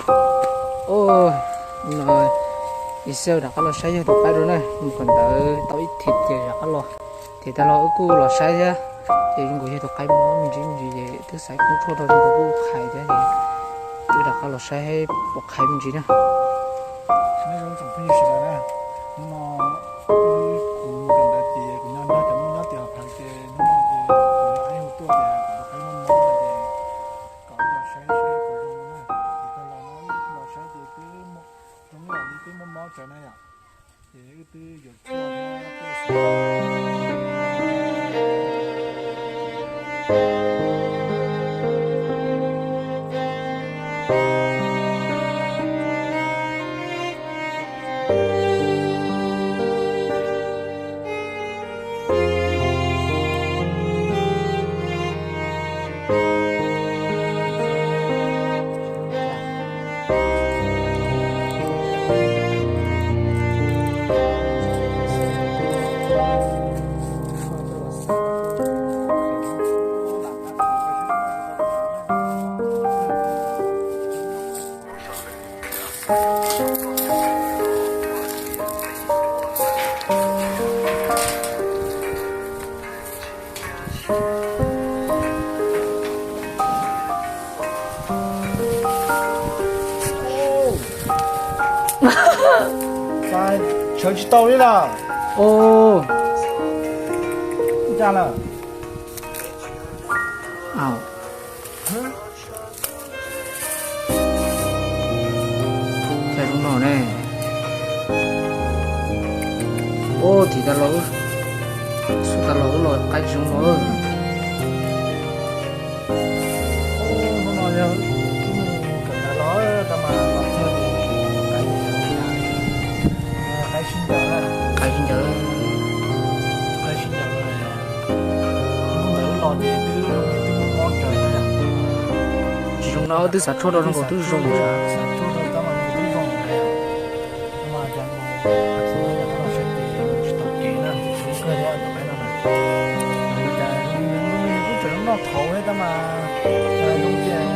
Ub, no, ib xeeb rov qab los saib yog tus qaib rau na, mus kawm ntawv tau ib thim ces rov qab los. Ces tag los wb kuj los saib thiab, ces zoo nkaus yog tus qaib mob me ntsis me ntsis ces twb xaiv koob tshuaj rau zoo nkaus kuj qhais thiab ces wb rov qab los saib puas qhais me ntsis na. Hnub no kuv mus kawm ntawv ces kuv nyob nrog cov muaj nyob tim hauv phav ces hnub no ces kuv nyob ib hu tuaj tias kuv tus qaib mob mob no ces kom wb los saib seb puas zoo na. Ces tag los no wb los saib ces twb zoo ib yam li twb mob mob tsawv na yom. Ces wb twb yuav tshuaj thiab tej xwb. Sawv tsis tau li lawm. Ua cas lawm? Cas zoo no ne. Ub, thim tas los, xub tas los wb los qaib zoo no. Hnub no yog wb mus kawm ntawv los tau mas los txog ces qaib sib ncaws, qaib sib ncaws, qaib sib ncaws. Hnub ntawd wb los ces twb zoo li twb mob mob tsawv na. Tsis zoo no twb xav tshuaj rau zoo nkaus twb zoo, xav tshuaj rau tab mas zoo twb zoo na. Tab mas cas mus, tsis tau kev na, tsis kawg thiab tus qaib no na. Cas kuj tseem noj thaum thiab tab mas zoo tias